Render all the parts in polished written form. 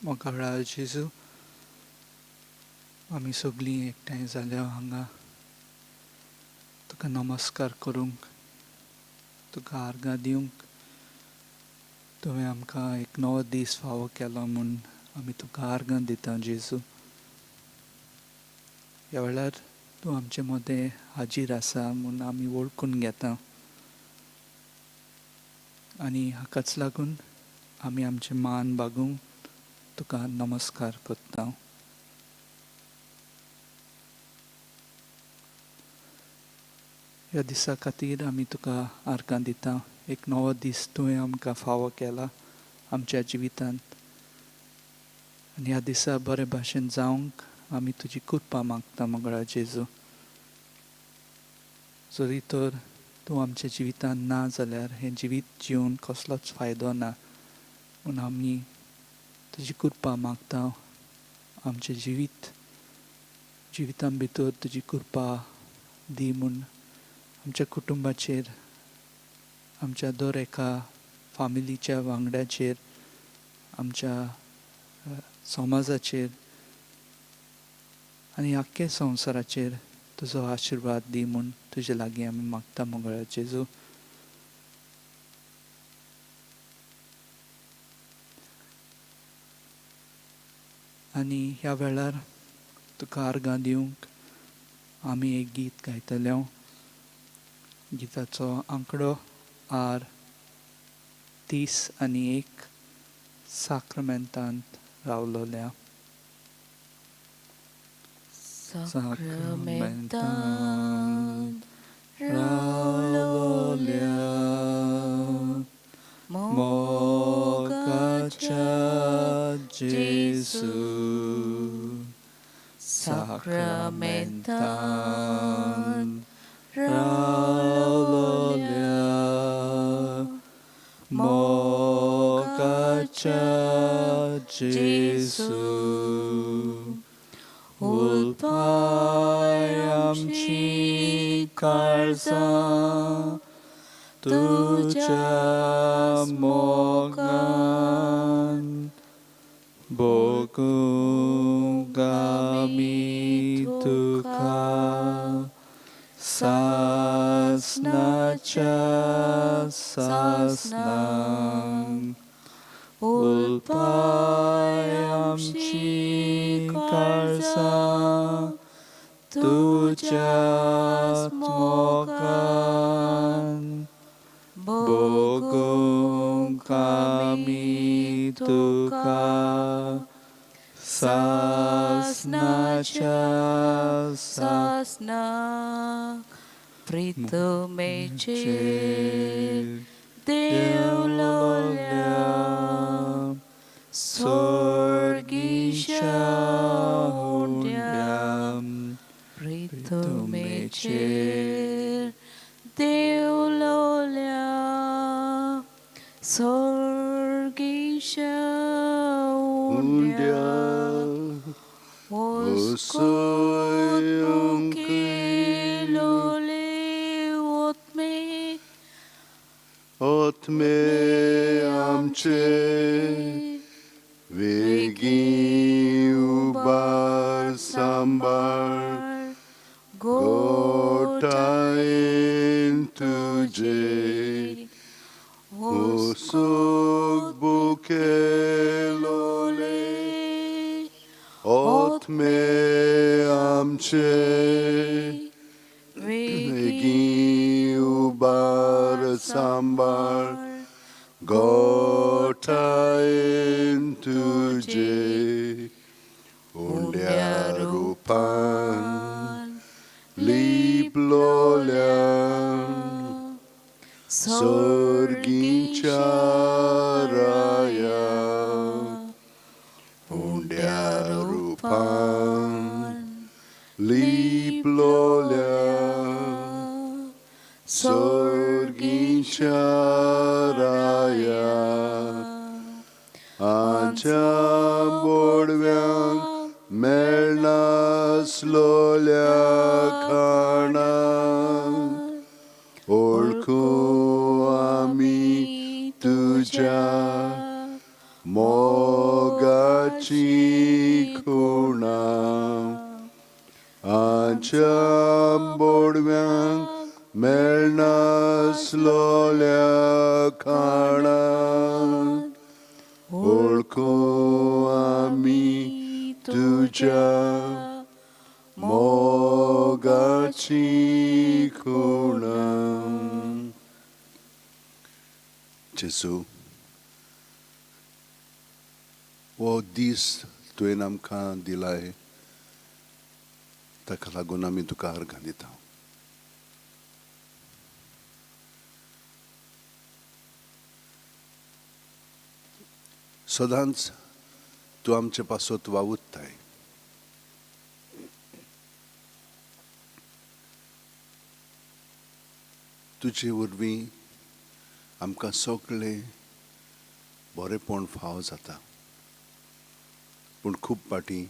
मोगाळा जेजू, आमी सगळीं एकठांय जाल्या हांगा तुका नमस्कार करूंक, तुका आर्गां दिवंक. तुवें आमकां एक नवो दीस फावो केलो म्हूण आमी तुका आर्गां दिता जेजू. ह्या वेळार तूं आमचे मदें हाजीर आसा म्हूण आमी वळखून घेता आनी हाकाच लागून आमी आमचें मान बागोवन तुका नमस्कार करता. ह्या दिसा खातीर आमी तुका आर्गां दिता. एक नवो दीस तुवें आमकां फावो केला आमच्या जिवितांत आनी ह्या दिसा बरे भाशेन जावंक आमी तुजी कृपा मागता मोगळा जेजू. जरी तर तूं आमच्या जिवितांत ना जाल्यार हें जिवीत जिवन कसलोच फायदो ना म्हूण आमी तुजी कृपा मागता. आमचें जिवीत जिवितां भितर तुजी कृपा दी म्हूण आमच्या कुटुंबाचेर, आमच्या दर एका फामिलीच्या वांगड्याचेर, आमच्या समाजाचेर आनी आख्खे संवसाराचेर तुजो आशिर्वाद दी म्हूण तुजे लागीं आमी मागता मोगळा जेजू. आनी ह्या वेळार तुका आर्गां दिवंक आमी एक गीत गायतले. गिताचो आंकडो आर 31, साक्रमेंतांत रावलोल्या. साक्रमेंतांत रावलोल्या मोगाच्या जेजू, साक्रमेंतांत रावलोल्या मोगाच्या जेजू, उलपाय आमची काळजां तुज्या मोगान, भोगूंक आमी तुका सासनाच्या सासनाक. उलपाय आमची काळजां तुज्या मोगान, भोगूंक आमी तुका सासनाच्या सासनाक. प्रितमेचेर देवलोल्या स्वर्गीच्या हुंड्या, प्रितमेचेर देवलोल्या स्वर्गीच्या हुंड्या, वस्कूत मुखेलोले ओतमे ओतमे आमचे वेगीं उबार सांबाळ गोठायेन तुजे, वसूक बुकेलोले ओतमे आमचे वेगीं उबार सांबाळ गोठायेन तुजे, उंड्या रुपान लिपलोल्या सर्गीच्या राया, उंड्या रुपान लिपलोल्या सर्गीच्या राया. आमच्या बोडव्यांक मेळनासलोल्या खाणाक ओळखू आमी तुज्या मोगाच्या आमच्या बोडव्यांक मेळनासलोल्या खाणाक वळखूं आमी तुज्या मोगाची खुणां. जेजू, हो दीस तुवें आमकां दिलाय, ताका लागून आमी तुका अर्गां दिता. सदांच तूं आमचे पासत वावुरताय. तुजे वरवीं आमकां सगळें बरेंपण फावो जाता, पूण खूब फावटी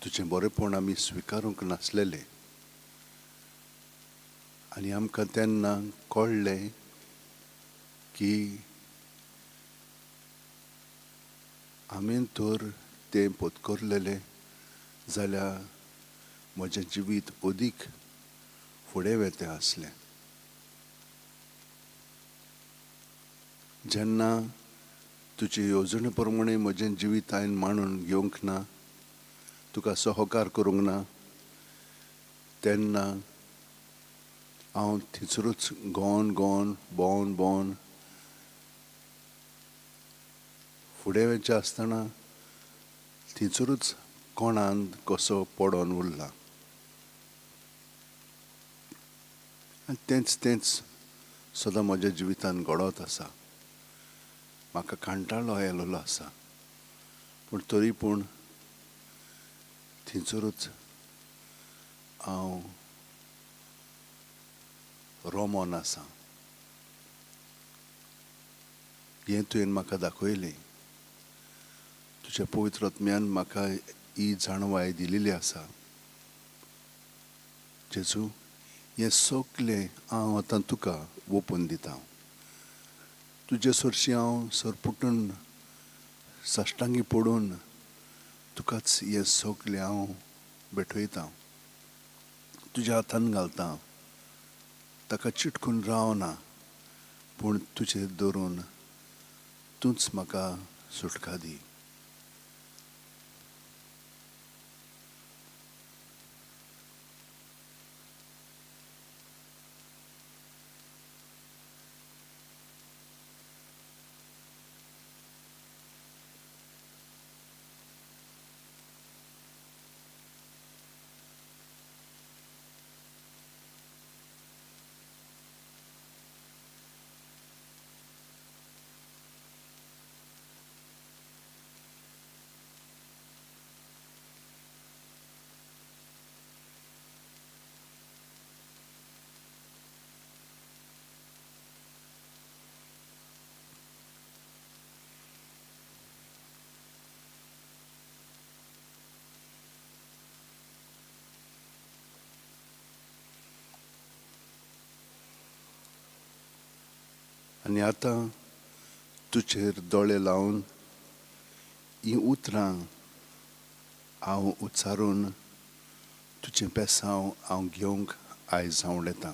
तुजें बरेंपण आमी स्विकारूंक नासलेलें आनी आमकां तेन्ना कळ्ळें की हांवें तर तें पत्करलेलें जाल्यार म्हजें जिवीत अदीक फुडें वेतें आसलें. जेन्ना तुजे येवजणे प्रमाणे म्हजें जिवीत हांवें मांडून घेवंक ना, तुका सहकार करूंक ना, तेन्ना हांव थंयसरूच गवन गवन भोंवन भोंवन फुडें वचचें आसतना थंयसरूच कोणान कसो पडोन उरला आनी तेंच तेंच सदां म्हज्या जिवितान घडत आसा. म्हाका कांटाळो आयलेलो आसा, पूण तरी पूण थंयसरूच हांव रोमोन आसा. हें तुवें म्हाका दाखयलें, तुज्या पवित्र आत्म्यान म्हाका ही जाणवाय दिलेली आसा. जेजू, हें सगळें हांव आतां तुका ओपून दिता. तुजे सरशी हांव सरपुटून साश्टांगी पडून तुकाच हें सगळें हांव भेटयता, तुज्या हातान घालता. ताका चिटकून रावना, पूण तुजेर धरून तूंच म्हाका सुटका दी. आनी आतां तुजेर दोळे लावन हीं उतरां हांव उच्चारून तुजें बेसांव हांव घेवंक आयज हांव.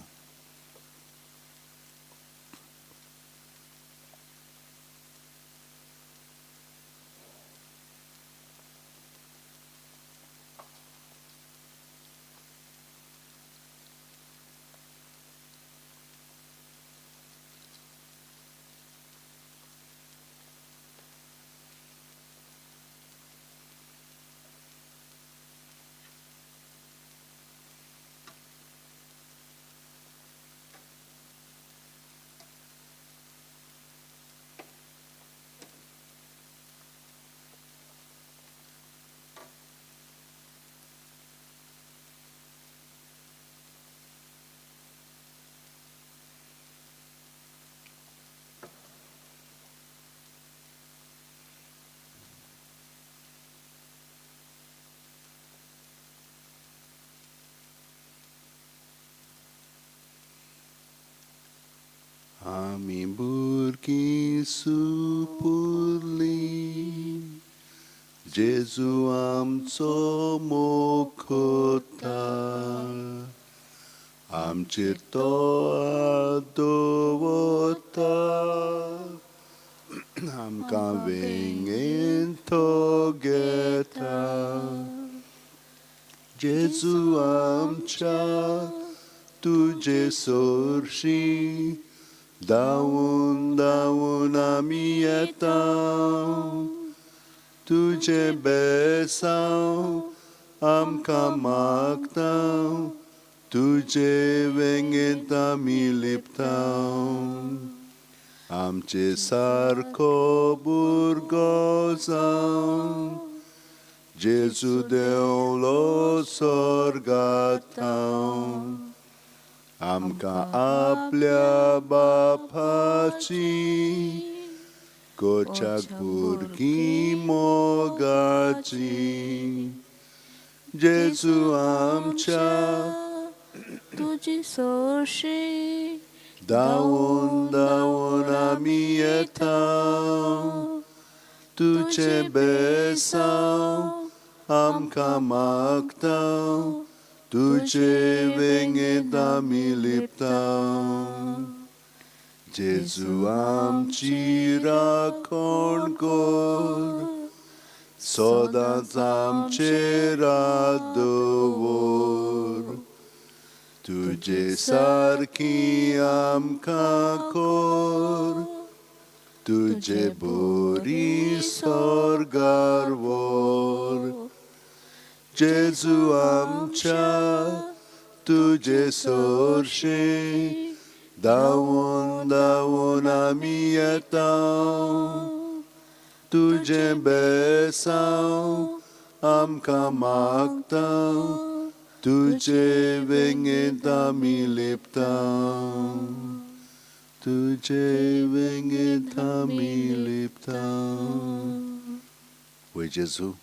आमी भुरगीं सुपुरलीं जेजू आमचो मोग करता, आमचेर तो हात दवरता, आमकां वेंगेंत तो घेता. जेजू आमच्या तुजे सरशीं धांवून धांवून आमी येता, तुजें बेसांव आमकां मागता, तुजे वेंगेंत आमी लिपता. आमचे सारको भुरगो जावन जेजू देंवलो स्वर्गांत, आमकां आपल्या बापाची करच्याक भुरगीं मोगाची. जेजू आमच्या तुजी सरशी धांवून धांवून आमी येता, तुजें बेसांव आमकां मागता, तुजे वेंगेंत आमी लिपता. जेजू आमची राखण कर, सदांच आमचेर हात दवर, तुजे सारकी आमकां कर, तुजे बरी स्वर्गार व्हर. जेजू आमच्या तुजे सरशीं धांवून धांवून आमी येता, तुजें बेसांव आमकां मागता, तुजे वेंगेंत आमी लिपता, तुजे वेंगेंत आमी लिपता. वय जेजू,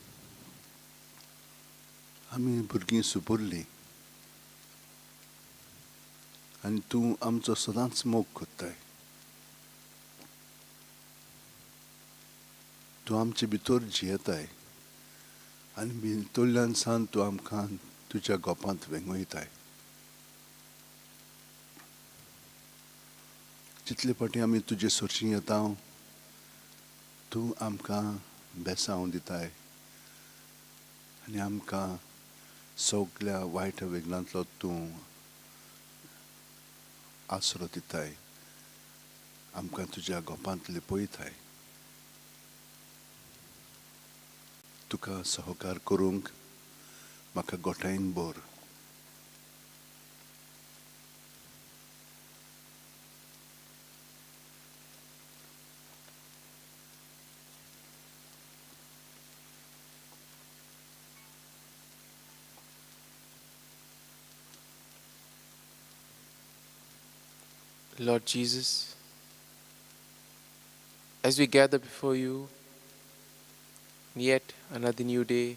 आमी भुरगीं सुपुरलीं आनी तूं आमचो सदांच मोग करताय. तूं आमचे भितर जियेताय आनी भितरल्यान सान तूं आमकां तुज्या गोपांत वेंगयताय. जितले फावटी आमी तुजे सरशीं येता, तूं आमकां बेसांव दिताय आनी आमकां सगल्या वायट वेगनांतलो तूं आसरो दिताय, आमकां तुज्या गोपांत लिपयताय. तुका सहकार करूंक म्हाका गोठायन भर. Lord Jesus, as we gather before you, yet another new day,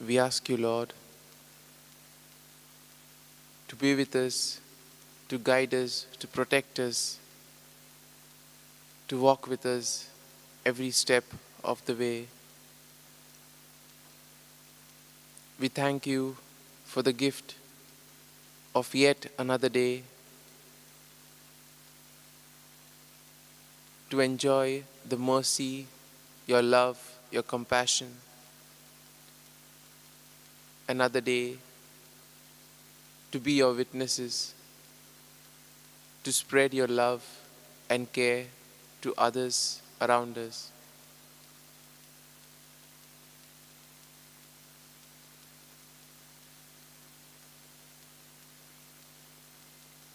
we ask you, Lord, to be with us, to guide us, to protect us, to walk with us every step of the way. We thank you for the gift of yet another day to enjoy the mercy, your love, your compassion. Another day to be your witnesses, to spread your love and care to others around us.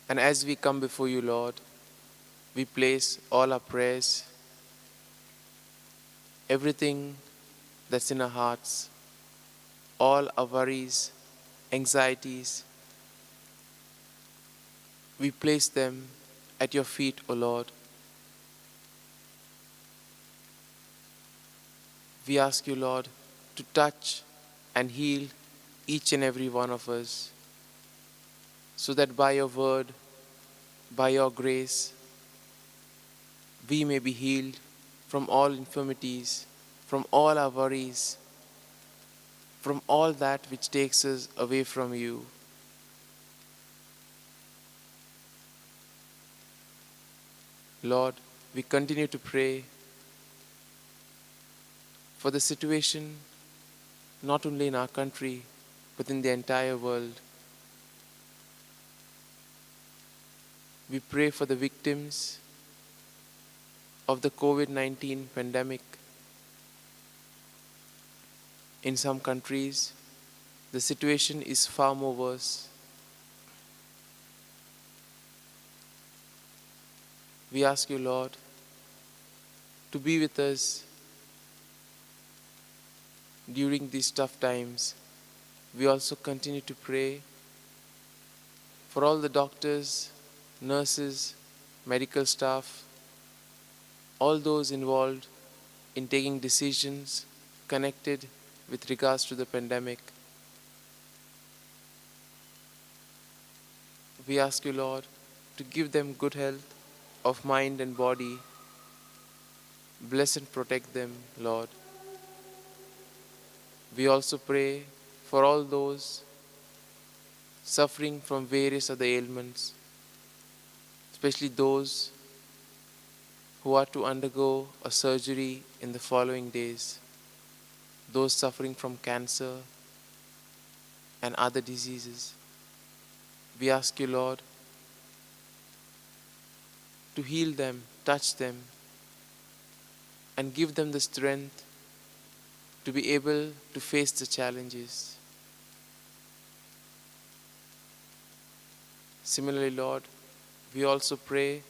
And as we come before you, Lord, we place all our prayers, everything that's in our hearts, all our worries, anxieties, we place them at your feet, O Lord. We ask you, Lord, to touch and heal each and every one of us, so that by your word, by your grace, we may be healed from all infirmities, from all our worries, from all that which takes us away from you. Lord, we continue to pray for the situation not only in our country, but in the entire world. We pray for the victims of the COVID-19 pandemic. In some countries, the situation is far more worse. We ask you, Lord, to be with us during these tough times. We also continue to pray for all the doctors, nurses, medical staff, all those involved in taking decisions connected with regards to the pandemic. We ask you, Lord, to give them good health of mind and body. Bless and protect them, Lord. We also pray for all those suffering from various other ailments, especially those who are to undergo a surgery in the following days, those suffering from cancer and other diseases. We ask you, Lord, to heal them, touch them, and give them the strength to be able to face the challenges. Similarly, Lord, we also pray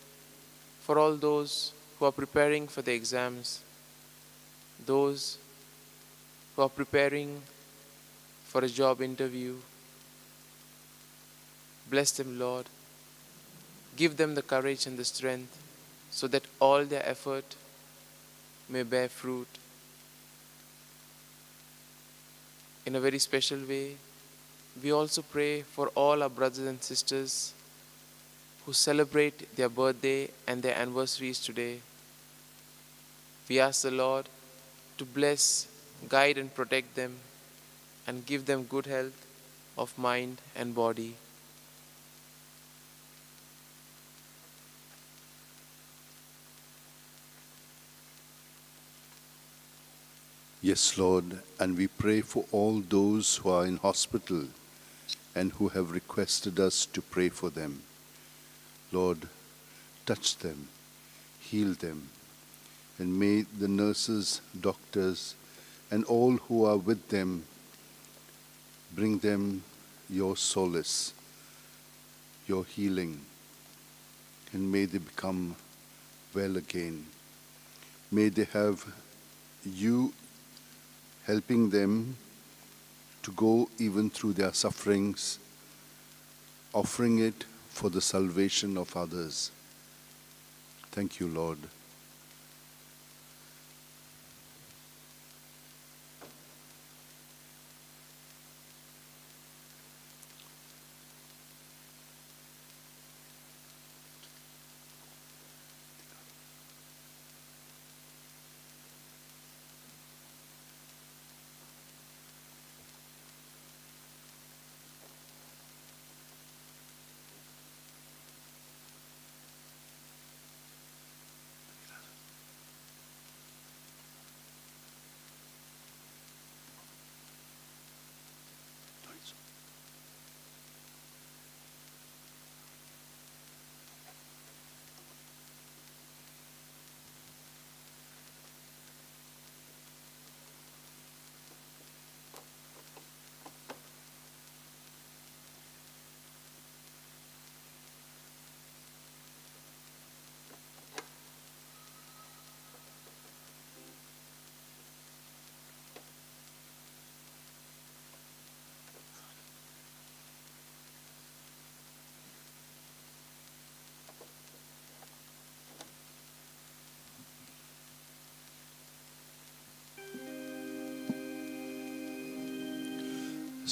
for all those who are preparing for the exams, those who are preparing for a job interview. Bless them, Lord. Give them the courage and the strength so that all their effort may bear fruit. In a very special way, we also pray for all our brothers and sisters who celebrate their birthday and their anniversaries today. We ask the Lord to bless, guide and protect them and give them good health of mind and body. Yes, Lord, and we pray for all those who are in hospital and who have requested us to pray for them. Lord, touch them, heal them, and may the nurses, doctors, and all who are with them bring them your solace, your healing, and may they become well again. May they have you helping them to go even through their sufferings, offering it for the salvation of others. Thank you, Lord.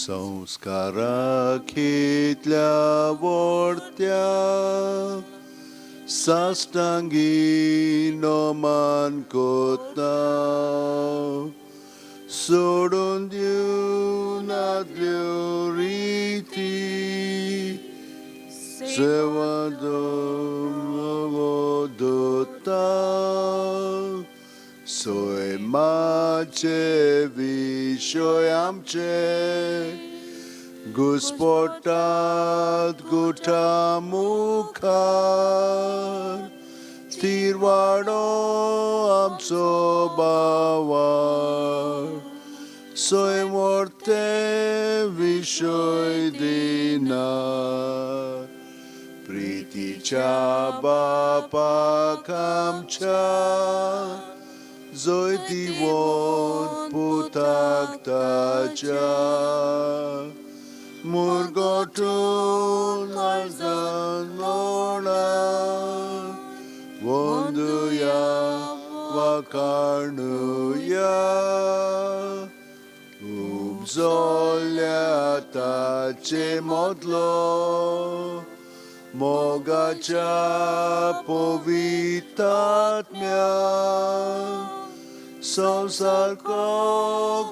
संस्कारा घेतल्या वोडत्या साष्टांगी नमन कोता सोडून दिवनातल्यो रिती सेवा दोता सोयमाचे विशय आमचे घुस्पोटात गुठा मुखार तिरवाडो आमचो बावार सोयमोर्ते विशय दिना प्रीतीच्या बापाक आमच्या जैतिवंत पुताक ताच्या मुरगोटून अर्जान लोणा वंदुया वाकाणुया उपजोल्या ताचे मोदलो मोगाच्या पवितात्म्या संवसार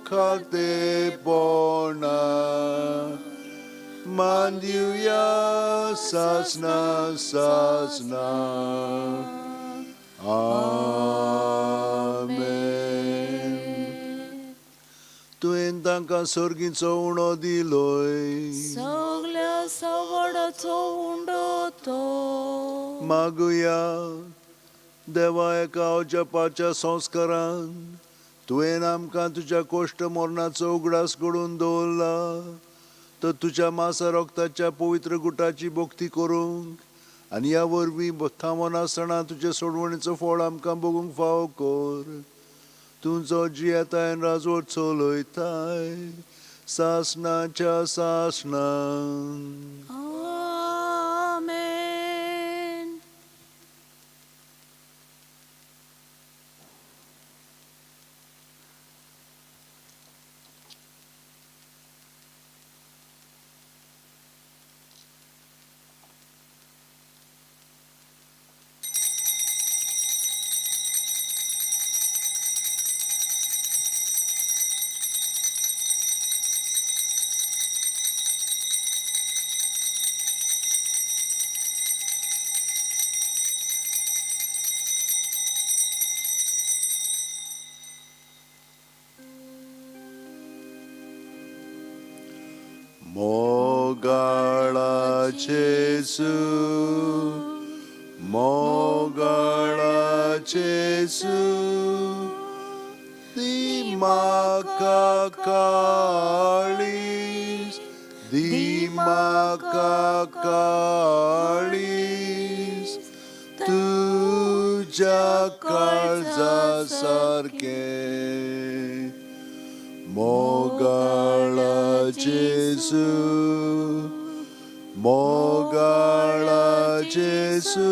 खातेपणा मानदिवया सासना सासना. आमेन. तुवें तांकां सर्गीचो उणो दिलोय. सगल्या सवडाचो उंडो तो. मागुया. देवा, एका अजापाच्या संस्कारान तुवें आमकां तुज्या कोश्ट मरणाचो उगडास घडोवन दवरला, तर तुज्या मासा रक्ताच्या पवित्र गुटाची भक्ती करूंक आनी ह्या वरवीं थांबनासतना तुजे सोडवणीचो फळ आमकां बगूंक फावो कर, तूं जो जियेताय राजवट चलयताय सासनाच्या सासनां. आमेन. मोगाळा जेजू, मोगाळा जेजू, दी म्हाका काळीज, दी म्हाका काळीज तुज्या काळजा सारकें. मोगाळा जेजू, मोगाळा जेजू,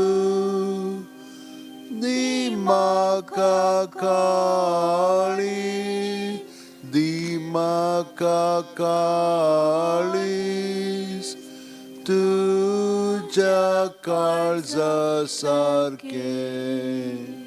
दी म्हाका काळीज, दी म्हाका काळीज तुज्या काळजा सारकें.